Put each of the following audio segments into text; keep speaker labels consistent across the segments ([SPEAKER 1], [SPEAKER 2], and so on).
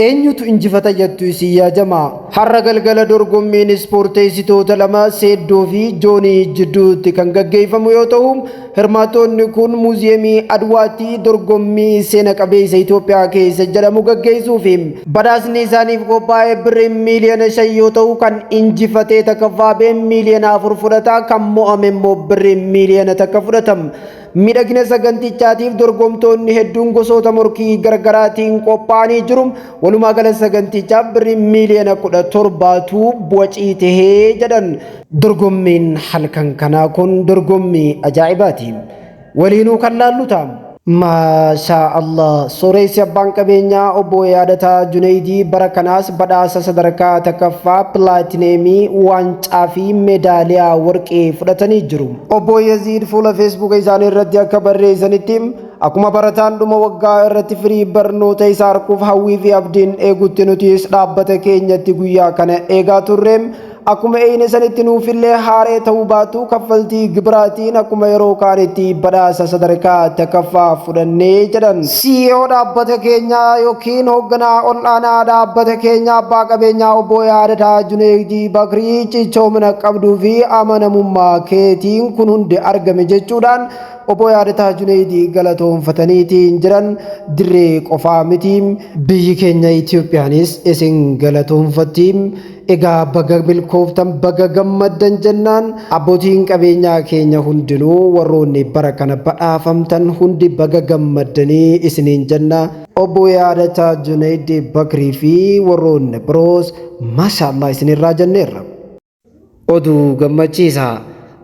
[SPEAKER 1] Eenyutu injifata jettu isin yaa jamaa? Har'a galgala dorgommiin ispoorteessitoota lama Seeddoo fi Joonii jidduutti kan gaggeeffamu yoo ta'u, hirmaattoonni kun muuziyeemii Adwaatti dorgommii seena qabeessa Itoophiyaa keessa jedhamu gaggeessuufi. Badhaasni isaaniif qophaa'e birrii miiliyoona 5 yoo ta'u, kan injifatee takkaffaa ba'e miiliyoona 4 fudhata, kan mo'ame immoo birrii miiliyoona 1 fudhata. Miidhagina sagantichaatiif dorgomtoonni hedduun gosoota morkii gargaraatiin qophaa'anii jiru. Walumaa gala sagantichaaf birrii miiliyoona 17tu bocii tahee jedhan. Dorgommiin halkan kanaa kun dorgommii ajaa'ibaati. Waliinuu kan laallu ta'a. Maashaa Allah. Sooressi abbaan qabeenyaa obbo Yaadataa Juneeydii bara kanaas badhaasa sadarkaa takkaffaa pilaatineemii, waancaa fi meedaaliyaa warqee fudhatanii jiru. Obbo Yaziid fuula Feesbuuka isaanii irratti akka barreessanitti, akkuma barataan dhuma waggaa irratti firii barnoota isaa arguuf hawwii fi abdiin eegutti, nutis dhaabbata keenyatti guyyaa kana eegaa turre. Akkuma eeyne sanitti nuufillee haaree ta'uu baatu, kaffaltii gibiraatiin akkuma yeroo kaanitti badhaasa sadarkaa takkaffaa fudhannee jedhan. CEO dhaabbata keenyaa yookiin hoogganaa ol'aanaa dhaabbata keenyaa, abbaa qabeenyaa obbo Yaadataa Juneeydii Bakrii, cichoomina qabduu fi amanamummaa keetiin kun hundi argame jechuudhaan obbo Yaadataa Juneeydii galatoonfataniitiin jiran. Dirree qofaa miti, biyyi keenya Itoophiyaanis isin galatoonfatti. Egaa baga milkooftan, baga gammaddan jennaan. Abbootiin qabeenyaa keenya hundinuu, warroonni bara kana badhaafamtan hundi, baga gammaddanii isiniin jenna. Obbo Yaadataa Junaydii Bakrii fi warroonni biroos maashaallah isinirraa jenneerra. Oduu gammachiisaa.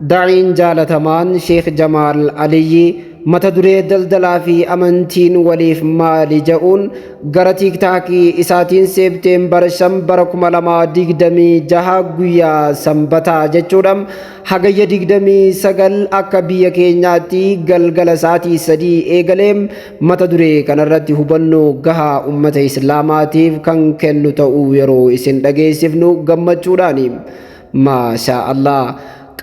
[SPEAKER 1] Da'iin jaalatamaan Sheekh Jamaal Aliyyi mata duree "Daldalaa fi amantiin waliif maali?" jedhuun gara TikTokii isaatiin Seepteembar 5 bara 2026, guyyaa sanbataa jechuudha, hagayya 29 akka biyya keenyaatti galgala sa'aatii 3 eegalee mata duree kanarratti hubannoo gahaa ummata islaamaatiif kan kennu ta'uu yeroo isin dhageessifnu gammachuudhaani. Maashaa Allah.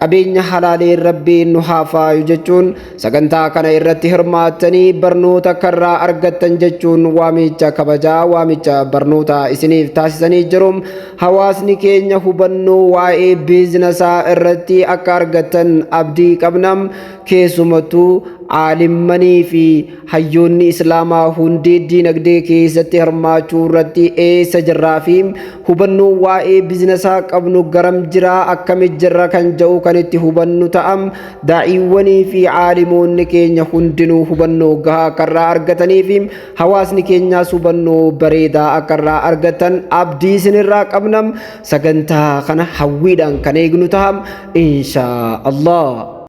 [SPEAKER 1] Qabeenya halaalee Rabbiin nu haa faayu jechuun, sagantaa kana irratti hirmaattanii barnoota karraa argattan jechuun waamicha kabajaa, waamicha barnoota isiniif taasisanii jiru. Hawaasni keenya hubannoo waa'ee biizinasaa irratti akka argattan abdii qabna. Keessumattuu aalimmanii fi hayyoonni islaamaa hundi diinagdee keessatti hirmaachuu irratti eessa jirraa fi hubannoo waa'ee biizinasaa qabnu garam jiraa, akkamit jirra kan jedhu kan itti hubannu ta'a. Daa'iiwwanii fi aalimoonni keenya hundinuu hubannoo gahaa akka irraa argatanii fi hawaasni keenyaas hubannoo bareedaa akka irraa argatan abdii isinirraa qabna. Sagantaa kana hawwiidhaan kan eegnu ta'a, inshaa Allah.